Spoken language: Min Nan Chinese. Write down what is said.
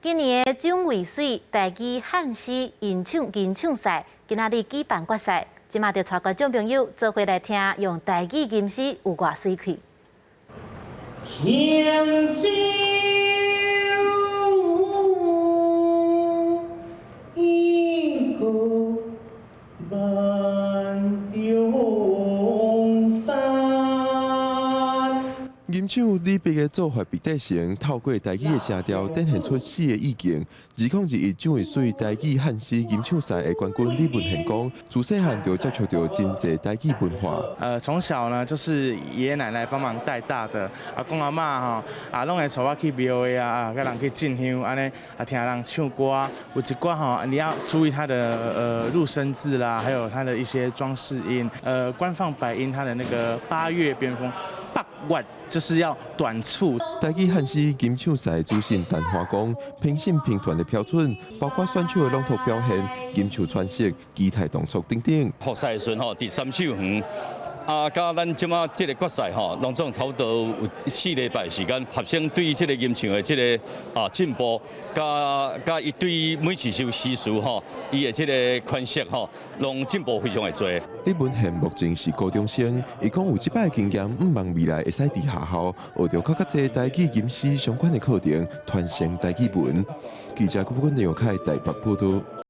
今年的蔣渭水台語漢詩吟唱吟唱賽，今仔日舉辦決賽，這馬就帶觀眾朋友做伙來聽，用台語吟詩有偌媠氣。輕舟已過萬重山。吟唱李白的做法筆底成，透過台語的聲調，展現出詩的意境。2021蔣渭水台語漢詩吟唱賽的冠軍李文賢講，自細漢就接觸著真濟台語文化。從小呢，就是爺爺奶奶幫忙帶大的，阿公阿嬤吼，啊，攏會帶我去廟會啊，佮人去進香，按呢啊聽人唱歌，有一寡吼，你要注意它的入聲字啦，還有它的一些裝飾音。官放白音，它的那個八月邊風，八月就是要短促。台語漢詩吟唱賽主審陳華講，評審評斷的標準包括選手的朗讀表現、吟唱詮釋、儀態動作等等。複賽的時陣吼，佇三秀園，啊，佮咱這馬這個決賽吼，攏總差不多有4禮拜時間，學生對這個吟唱的這個啊進步，佮佮伊對每一首詩詞吼，伊的這個詮釋吼，攏進步非常的濟。李文賢目前是高中生，伊講有這擺的經驗，向望未來會使佇學校學著較較濟台語吟詩相關的課程，傳承台語文。記者郭本劉凱台北報導。